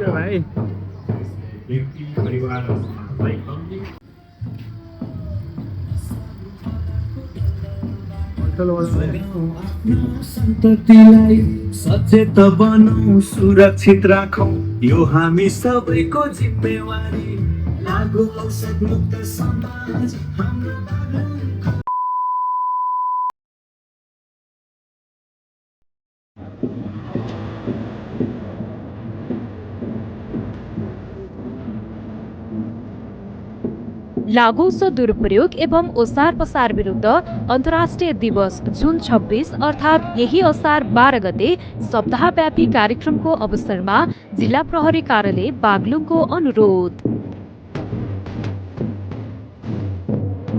क्या भाइ व्यक्ति परिवार र समाजलाई गम्भीर सन्ततिलाई सचेत बनाऊ सुरक्षित राखौं यो हामी सबैको जिम्मेवारी लागु औषध मुक्त समाज हाम्रो बागलुङ। लागू औषध दुरुपयोग एवं ओसार पसार विरुद्ध अन्तर्राष्ट्रिय दिवस जुन 26 अर्थात् यही असार 12 गते सप्ताहव्यापी कार्यक्रमको अवसरमा जिल्ला प्रहरी कार्यालय बागलुङको अनुरोध।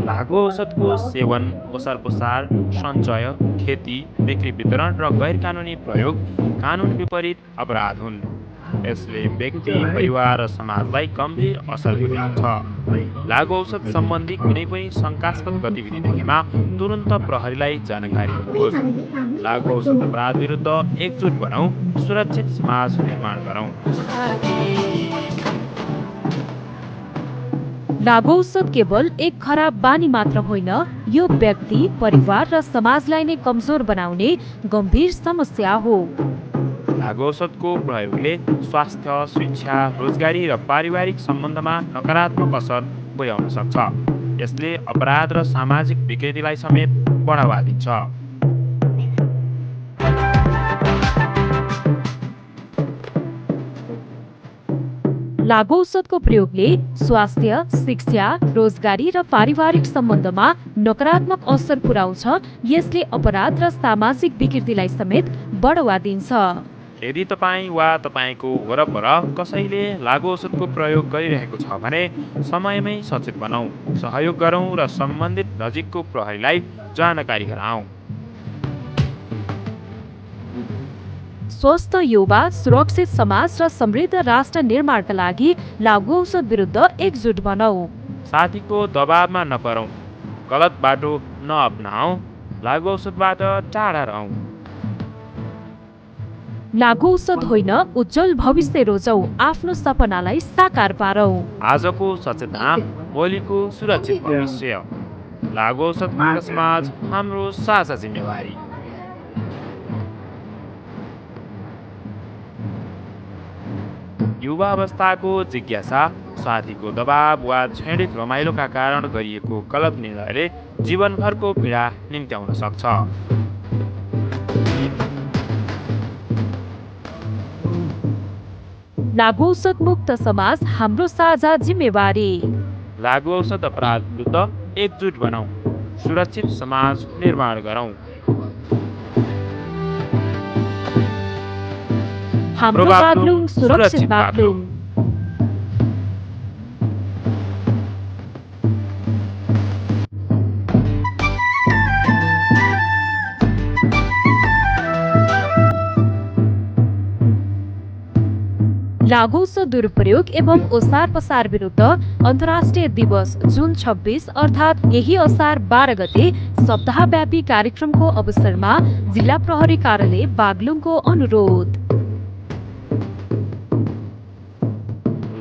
लागु औषधको सेवन, ओसार पसार, सञ्चय, खेती, बिक्री वितरण र गैर कानुनी प्रयोग कानुन विपरीत अपराध हुन्। यसले व्यक्ति, परिवार र समाजलाई गम्भीर असर पुर्याउँछ। लागु औषध सम्बन्धी कुनै पनि शङ्कास्पद गतिविधि देखेमा तुरुन्त प्रहरीलाई जानकारी दिनुहोस्। लागु औषध अपराध विरुद्ध एकजुट बनाऊ, सुरक्षित समाज निर्माण गरौँ। लागू औषध केवल एक खराब बानी मात्र होइन, यो व्यक्ति, परिवार र समाजलाई नै कमजोर बनाउने गम्भीर समस्या हो। लागु औषधको प्रयोगले स्वास्थ्य, शिक्षा, रोजगारी र पारिवारिक सम्बन्धमा नकारात्मक असर पुर्याउन सक्छ। यसले अपराध र सामाजिक विकृतिलाई समेत बढावा दिन्छ। लागू औषधको प्रयोगले स्वास्थ्य, शिक्षा, रोजगारी र पारिवारिक सम्बन्धमा नकारात्मक असर पुर्याउँछ। यसले अपराध र सामाजिक विकृतिलाई समेत बढावा दिन्छ। यदि तपाईँ वा तपाईँको वरपर कसैले लागु औषधको प्रयोग गरिरहेको छ भने समयमै सचेत बनाऊ, सहयोग गरौँ र सम्बन्धित नजिकको प्रहरीलाई जानकारी गराउँ। स्वस्थ युवा, सुरक्षित समाज र समृद्ध राष्ट्र निर्माणका लागि लागू औषध विरुद्ध एकजुट बनाऊ। साथीको दबावमा नपरौँ, गलत बाटो नअपनाऊ, लागु औषधबाट टाढा रहौँ। लागू औषध होइन, उज्जवल भविष्य रोजौँ, आफ्नो सपनालाई साकार पारौँ। आजको सचेतना, भोलिको सुरक्षित भविष्य। लागु औषध मुक्त समाज हाम्रो साझा जिम्मेवारी। युवा अवस्थाको जिज्ञासा, साथीको दबाव वा क्षणिक रमाइलोका कारण गरिएको गलत निर्णयले जीवनभरको पीडा निम्त्याउन सक्छ। लागू औषध मुक्त समाज हाम्रो साझा जिम्मेवारी। लागु औषध अपराध विरुद्ध एकजुट बनाऊ, सुरक्षित समाज निर्माण गरौँ। हाम्रो बागलुङ सुरक्षित बागलुङ। लागू औषध दुरुपयोग एवं ओसार पसार विरुद्ध अन्तर्राष्ट्रिय दिवस जुन 26 अर्थात् यही असार 12 गते सप्ताहव्यापी कार्यक्रमको अवसरमा जिल्ला प्रहरी कार्यालय बागलुङको अनुरोध।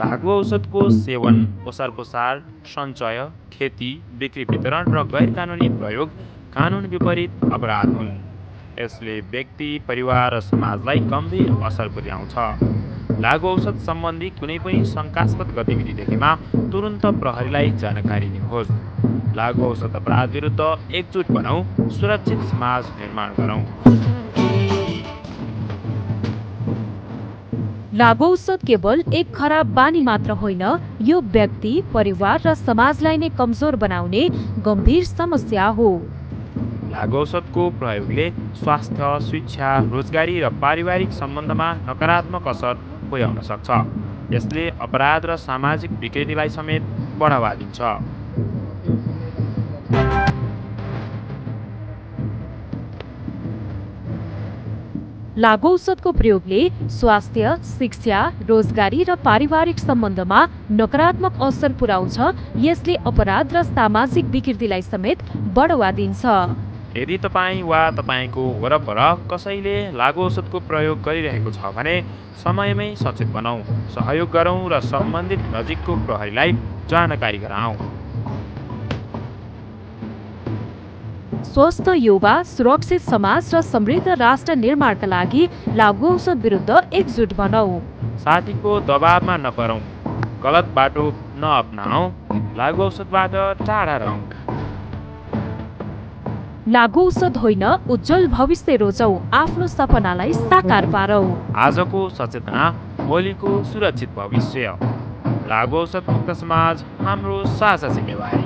लागु औषधको सेवन, ओसार पसार, सञ्चय, खेती, बिक्री वितरण र गैर कानुनी प्रयोग कानुन विपरीत अपराध हुन्। यसले व्यक्ति, परिवार र समाजलाई गम्भीर असर पुर्याउँछ। लागु औषध सम्बन्धी कुनै पनि शङ्कास्पद गतिविधि देखेमा तुरुन्त प्रहरीलाई जानकारी दिनुहोस्। लागु औषध अपराध विरुद्ध एकजुट बनाऊ, सुरक्षित समाज निर्माण गरौँ। लागू औषध केवल एक खराब बानी मात्र होइन, यो व्यक्ति, परिवार र समाजलाई नै कमजोर बनाउने गम्भीर समस्या हो। लागु औषधको प्रयोगले स्वास्थ्य, शिक्षा, रोजगारी र पारिवारिक सम्बन्धमा नकारात्मक असर पुर्याउन सक्छ। यसले अपराध र सामाजिक विकृतिलाई समेत बढावा दिन्छ। लागू औषधको प्रयोगले स्वास्थ्य, शिक्षा, रोजगारी र पारिवारिक सम्बन्धमा नकारात्मक असर पुर्याउँछ। यसले अपराध र सामाजिक विकृतिलाई समेत बढावा दिन्छ। यदि तपाईँ वा तपाईँको वरपर कसैले लागु औषधको प्रयोग गरिरहेको छ भने समयमै सचेत बनाऊ, सहयोग गरौँ र सम्बन्धित नजिकको प्रहरीलाई जानकारी गराउँ। स्वस्थ युवा, सुरक्षित समाज र समृद्ध राष्ट्र निर्माणका लागि लागु औषध विरुद्ध एकजुट बनाऊ। साथीको दबावमा नपरौँ, गलत बाटो नअपनाऊ, लागु औषधबाट टाढा रहौँ। लागु औषध होइन, उज्जवल भविष्य रोजौँ, आफ्नो सपनालाई साकार पारौँ। आजको सचेतना, भोलिको सुरक्षित भविष्य। लागु औषध मुक्त समाज, हाम्रो साझा जिम्मेवारी।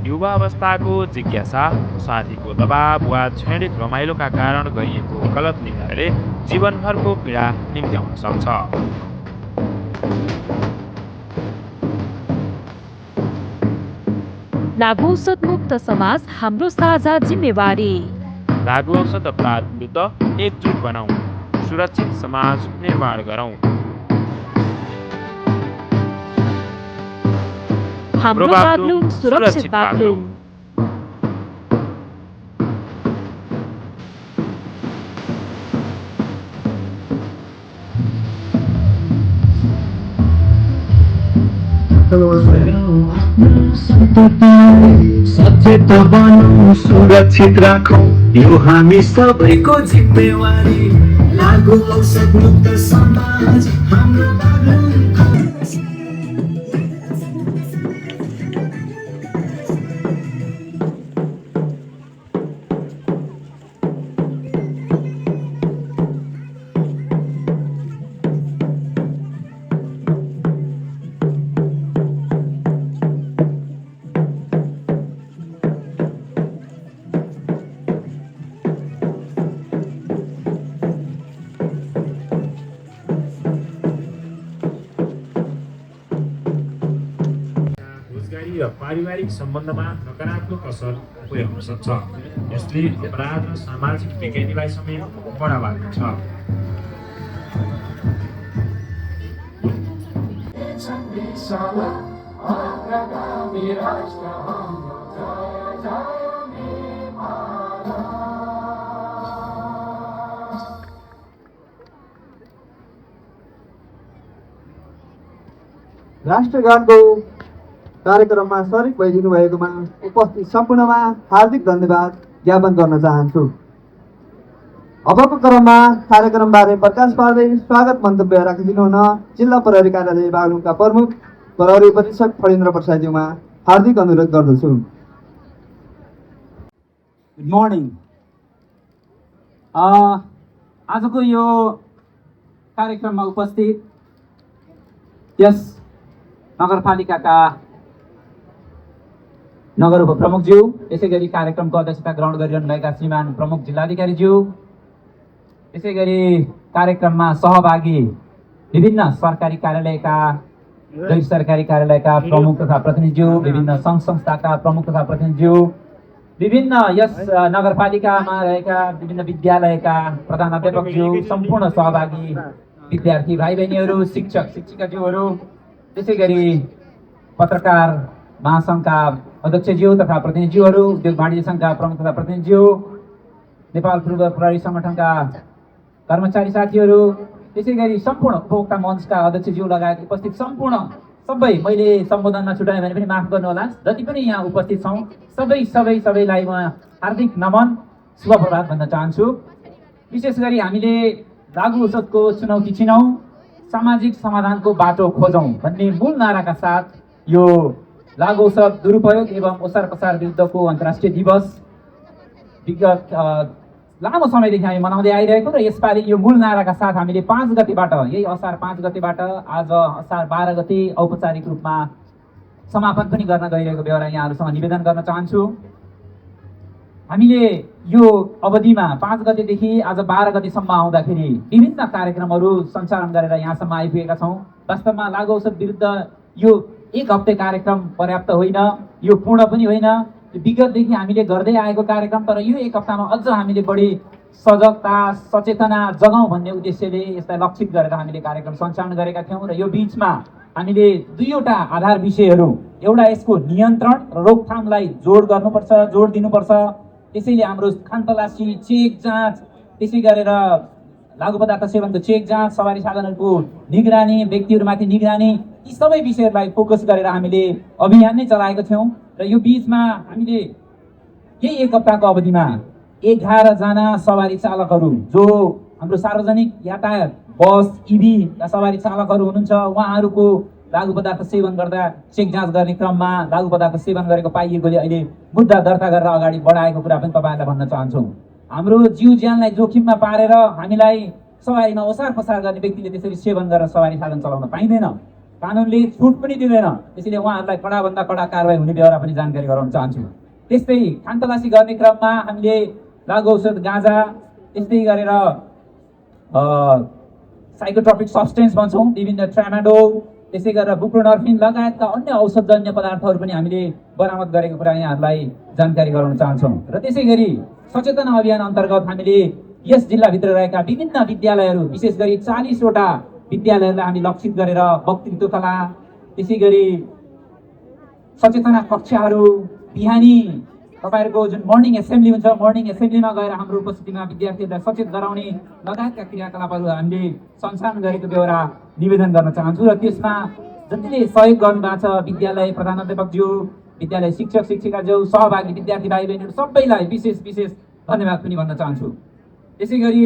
युवा अवस्थाको जिज्ञासा, साथीको दबाव वा क्षणिक रमाइलोका कारण गरिएको गलत निर्णयले जीवनभरको पीडा निम्त्याउन सक्छ। लागु औषध मुक्त समाज, हाम्रो साझा जिम्मेवारी। लागु औषध अपराध विरुद्ध एकजुट बनाऊ, सुरक्षित समाज निर्माण गरौँ। हाम्रो बागलुङ सुरक्षित बागलुङ। सचेत बनाऊ, सुरक्षित राखौँ, यो हामी सबैको जिम्मेवारी। लागु औषध मुक्त समाज, हाम्रो बागलुङ। रोजगारी र पारिवारिक सम्बन्धमा नकारात्मक असर पुर्याउन सक्छ। यसले अपराध र सामाजिक बेचैनीलाई समेत बढावा दिन्छ। राष्ट्रगानको कार्यक्रममा सरिक भइदिनु भएकोमा उपस्थित सम्पूर्णमा हार्दिक धन्यवाद ज्ञापन गर्न चाहन्छु। अबको क्रममा कार्यक्रमबारे प्रकाश पार्दै स्वागत मन्तव्य राखिदिनु हुन जिल्ला प्रहरी कार्यालय बागलुङका प्रमुख प्रहरी उपरीक्षक फणेन्द्र प्रसादज्यूमा हार्दिक अनुरोध गर्दछु। Good morning. आजको यो कार्यक्रममा उपस्थित यस नगरपालिकाका नगर उपप्रमुखज्यू, यसै गरी कार्यक्रमको अध्यक्षता ग्रहण गरिरहनुभएका श्रीमान प्रमुख जिल्लाधिकारीज्यू, यसै गरी कार्यक्रममा सहभागी विभिन्न सरकारी कार्यालयका, गैर सरकारी कार्यालयका प्रमुख तथा प्रतिनिधिज्यू, विभिन्न सङ्घ संस्थाका प्रमुख तथा प्रतिनिधिज्यू, विभिन्न यस नगरपालिकामा रहेका विभिन्न विद्यालयका प्रधानाध्यापकज्यू, सम्पूर्ण सहभागी विद्यार्थी भाइ बहिनीहरू, शिक्षक शिक्षिकाज्यूहरू, त्यसै गरी पत्रकार महासङ्घका अध्यक्षज्यू तथा प्रतिनिधिज्यूहरू, उद्योग वाणिज्य सङ्घका प्रमुख तथा प्रतिनिधिज्यू, नेपाल पूर्व प्रहरी सङ्गठनका कर्मचारी साथीहरू, त्यसै गरी सम्पूर्ण उपभोक्ता मञ्चका अध्यक्षज्यू लगायत उपस्थित सम्पूर्ण सबै, मैले सम्बोधनमा छुट्याएँ भने पनि माफ गर्नुहोला, जति पनि यहाँ उपस्थित छौँ सबैलाई म हार्दिक नमन, शुभ प्रभात भन्न चाहन्छु। विशेष गरी हामीले लागु औषधको चुनौती चिनौँ, सामाजिक समाधानको बाटो खोजौँ भन्ने मूल नाराका साथ यो लागु औषध दुरुपयोग एवं ओसार पसार विरुद्धको अन्तर्राष्ट्रिय दिवस विगत लामो समयदेखि हामी मनाउँदै आइरहेको र यसपालि यो मूल नाराका साथ हामीले 5 गतेबाट, यही असार 5 गतेबाट आज असार 12 गते औपचारिक रूपमा समापन पनि गर्न गइरहेको बेहोरा यहाँहरूसँग निवेदन गर्न चाहन्छु। हामीले यो अवधिमा 5 गतेदेखि आज 12 गतेसम्म आउँदाखेरि विभिन्न कार्यक्रमहरू सञ्चालन गरेर यहाँसम्म आइपुगेका छौँ। वास्तवमा लागु औषध विरुद्ध यो 1 हप्ते कार्यक्रम पर्याप्त होइन, यो पूर्ण पनि होइन, विगतदेखि हामीले गर्दै आएको कार्यक्रम, तर यो 1 हप्तामा अझ हामीले बढी सजगता सचेतना जगाउँ भन्ने उद्देश्यले यसलाई लक्षित गरेर हामीले कार्यक्रम सञ्चालन गरेका थियौँ। र यो बिचमा हामीले दुईवटा आधार विषयहरू, एउटा यसको नियन्त्रण र रोकथामलाई जोड गर्नुपर्छ, जोड दिनुपर्छ। त्यसैले हाम्रो खानतलासी, चेक जाँच, त्यसै गरेर लागु पदार्थ सेवनको चेक जाँच, सवारी साधनहरूको निगरानी, व्यक्तिहरूमाथि निगरानी, यी सबै विषयहरूलाई फोकस गरेर हामीले अभियान नै चलाएको थियौँ। र यो बिचमा हामीले यही एक हप्ताको अवधिमा 11 जना सवारी चालकहरू जो हाम्रो सार्वजनिक यातायात बस इभी का सवारी चालकहरू हुनुहुन्छ, उहाँहरूको लागु पदार्थ सेवन गर्दा चेक जाँच गर्ने क्रममा लागु पदार्थ सेवन गरेको पाइएकोले अहिले मुद्दा दर्ता गरेर अगाडि बढाएको कुरा पनि तपाईँहरूलाई भन्न चाहन्छौँ। हाम्रो जीव ज्यानलाई जोखिममा पारेर हामीलाई सवारीमा ओसार पसार गर्ने व्यक्तिले त्यसरी सेवन गरेर सवारी साधन चलाउन पाइँदैन, कानुनले छुट पनि दिँदैन। त्यसैले उहाँहरूलाई कडाभन्दा कडा कारवाही हुने बेहोरा पनि जानकारी गराउन चाहन्छु। त्यस्तै खानतलासी गर्ने क्रममा हामीले लागु औषध गाँजा, त्यस्तै गरेर साइकोट्रोपिक सब्सटेन्स भन्छौँ, विभिन्न ट्रामाडोल, त्यसै गरेर बुप्रोनर्फिन लगायतका अन्य औषधजन्य पदार्थहरू पनि हामीले बरामद गरेको कुरा यहाँहरूलाई जानकारी गराउन चाहन्छौँ। र त्यसै गरी सचेतना अभियान अन्तर्गत हामीले यस जिल्लाभित्र रहेका विभिन्न विद्यालयहरू, विशेष गरी 40वटा विद्यालयहरूलाई हामी लक्षित गरेर वक्तृत्व कला, त्यसै गरी सचेतना कक्षाहरू, बिहानी तपाईँहरूको जुन मर्निङ एसेम्ब्ली हुन्छ, मर्निङ एसेम्ब्लीमा गएर हाम्रो उपस्थितिमा विद्यार्थीहरूलाई सचेत गराउने लगायतका क्रियाकलापहरू हामीले सञ्चालन गरेको बेहोरा निवेदन गर्न चाहन्छु। र त्यसमा जतिले सहयोग गर्नुभएको छ, विद्यालय प्रधानाध्यापकज्यू, विद्यालय शिक्षक शिक्षिकाज्यू, सहभागी विद्यार्थी भाइ बहिनीहरू सबैलाई विशेष विशेष धन्यवाद पनि भन्न चाहन्छु। त्यसै गरी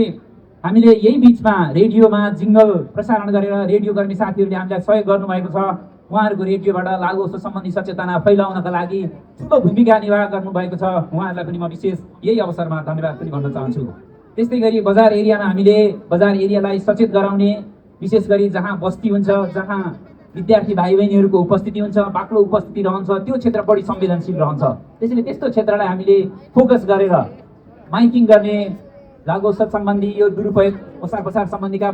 हामीले यही बिचमा रेडियोमा जिङ्गल प्रसारण गरेर रेडियोकर्मी साथीहरूले हामीलाई सहयोग गर्नुभएको छ। उहाँहरूको रेडियोबाट लागु औषध सम्बन्धी सचेतना फैलाउनका लागि ठुलो भूमिका निर्वाह गर्नुभएको छ। उहाँहरूलाई पनि म विशेष यही अवसरमा धन्यवाद पनि भन्न चाहन्छु। त्यस्तै गरी बजार एरियामा हामीले बजार एरियालाई सचेत गराउने, विशेष गरी जहाँ बस्ती हुन्छ, जहाँ विद्यार्थी भाइ बहिनीहरूको उपस्थिति हुन्छ, बाक्लो उपस्थिति रहन्छ, त्यो क्षेत्र बढी संवेदनशील रहन्छ। त्यसैले त्यस्तो क्षेत्रलाई हामीले फोकस गरेर माइकिङ गर्ने, लागु औषध सम्बन्धी यो दुरुपयोग, ओसार पसार सम्बन्धीका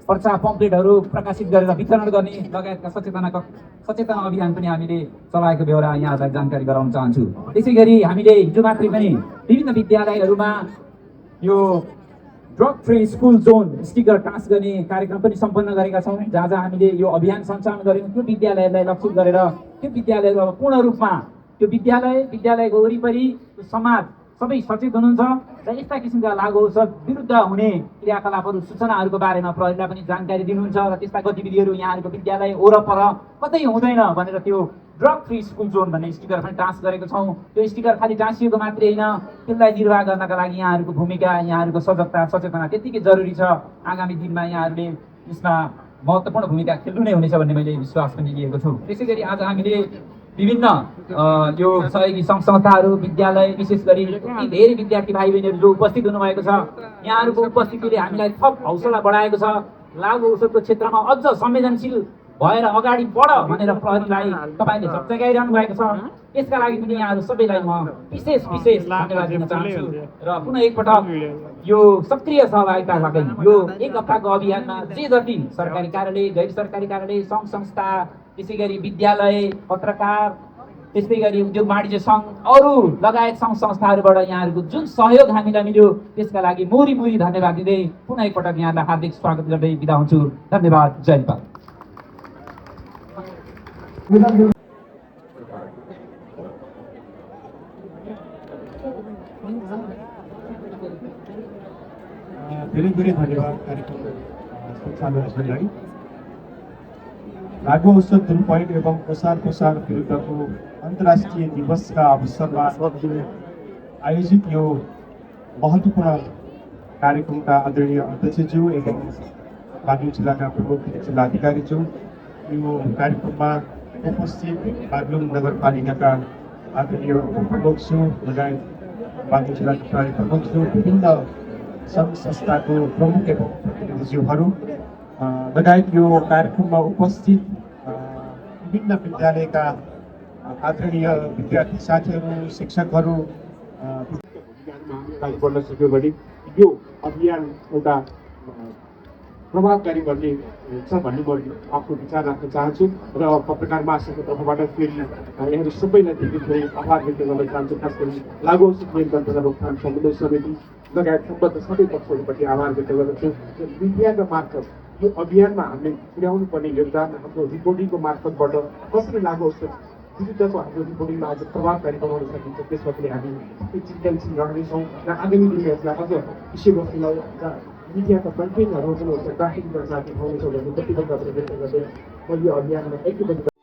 पर्चा पम्पलेटहरू प्रकाशित गरेर वितरण गर्ने लगायतका सचेतना अभियान पनि हामीले चलाएको बेहोरा यहाँहरूलाई जानकारी गराउन चाहन्छु। त्यसै गरी हामीले हिजो मात्रै पनि विभिन्न विद्यालयहरूमा यो drug free school zone sticker टाँस गर्ने कार्यक्रम पनि सम्पन्न गरेका छौँ। जहाँ जहाँ हामीले यो अभियान सञ्चालन गऱ्यौँ त्यो विद्यालयलाई लक्षित गरेर त्यो विद्यालयहरू अब पूर्ण रूपमा त्यो विद्यालयको वरिपरि समाज सबै सचेत हुनुहुन्छ र यस्ता किसिमका लागु औषध विरुद्ध हुने क्रियाकलापहरू, सूचनाहरूको बारेमा प्रहरीलाई पनि जानकारी दिनुहुन्छ र त्यस्ता गतिविधिहरू यहाँहरूको विद्यालय वरपर कतै हुँदैन भनेर त्यो ड्रग फ्री स्कुल जोन भन्ने स्टिकर पनि टाँस गरेको छौँ। त्यो स्टिकर खालि टाँसिएको मात्रै होइन, त्यसलाई निर्वाह गर्नका लागि यहाँहरूको भूमिका, यहाँहरूको सजगता सचेतना त्यत्तिकै जरुरी छ। आगामी दिनमा यहाँहरूले यसमा महत्त्वपूर्ण भूमिका खेल्नु नै हुनेछ भन्ने मैले विश्वास पनि लिएको छु। त्यसै गरी आज हामीले विभिन्न यो सहयोगी सङ्घ संस्थाहरू, विद्यालय, विशेष गरी धेरै विद्यार्थी भाइ बहिनीहरू जो उपस्थित हुनुभएको छ, यहाँहरूको उपस्थितिले हामीलाई थप हौसला बढाएको छ। लागु औषधको क्षेत्रमा अझ संवेदनशील भएर अगाडि बढ भनेर प्रहरीलाई तपाईँले झकझगाइरहनु भएको छ। यसका लागि पनि यहाँहरू सबैलाई म विशेष धन्यवाद दिन चाहन्छु। र पुनः एकपटक यो सक्रिय सहभागितासँगै यो एक हप्ताको अभियानमा जे जति सरकारी कार्यालय, गैर सरकारी कार्यालय, सङ्घ संस्था, त्यसै गरी विद्यालय, पत्रकार, त्यस्तै गरी उद्योग वाणिज्य सङ्घ, अरू लगायत सङ्घ संस्थाहरूबाट यहाँहरूको जुन सहयोग हामीलाई मिल्यो त्यसका लागि मुरी धन्यवाद दिँदै पुनः एकपटक यहाँलाई हार्दिक स्वागत गर्दै बिदा हुन्छु। धन्यवाद। जय नेपाल। धेरै धेरै धन्यवाद कार्यक्रम सञ्चालनको लागि। लागु औषध दुरुपयोग एवं ओसार पसार विरुद्धको अन्तर्राष्ट्रिय दिवसका अवसरमा आयोजित यो महत्त्वपूर्ण कार्यक्रमका आदरणीय अध्यक्षज्यू एवं बागलुङ जिल्लाका प्रमुख जिल्लाधिकारीज्यू, यो कार्यक्रममा उपस्थित बागलुङ नगरपालिकाका आदरणीय प्रमुखज्यू लगायत बागलुङ जिल्लाका प्रमुखज्यू, विभिन्न सङ्घ संस्थाको प्रमुख एवं प्रतिनिधिज्यूहरू लगायत यो कार्यक्रममा उपस्थित विभिन्न विद्यालयका आदरणीय विद्यार्थी साथीहरू, शिक्षकहरू अगाडि बढ्न सक्यो भने यो अभियान एउटा प्रभावकारी बन्ने हुन्छ भन्ने म आफ्नो विचार राख्न चाहन्छु। र पत्रकार महासङ्घको तर्फबाट फेरि यहाँहरू सबैलाई धेरै आभार व्यक्त गर्न चाहन्छु। खास गरी लागु औषध नियन्त्रण तथा रोकथाम समन्वय समिति लगायत सम्बद्ध सबै पक्षहरूप्रति आभार व्यक्त गर्दछु। मिडियाका मार्फत यो अभियानमा हामीले पुर्याउनु पर्ने योगदान हाम्रो रिपोर्टिङको मार्फतबाट कसरी लागु औषध विरुद्धको हाम्रो रिपोर्टिङमा अझ प्रभावकारी बनाउन सकिन्छ त्यसमा पनि हामी चिन्तनशील रहनेछौँ र आगामी दिनमा यसलाई अझ विषयवस्तुलाई मिडियाका कन्टेन्टहरू पनि ग्राफिक गर्न चाहन्छौँ भन्ने प्रतिबद्धता व्यक्त गर्दै म यो अभियानमा एकैबद्ध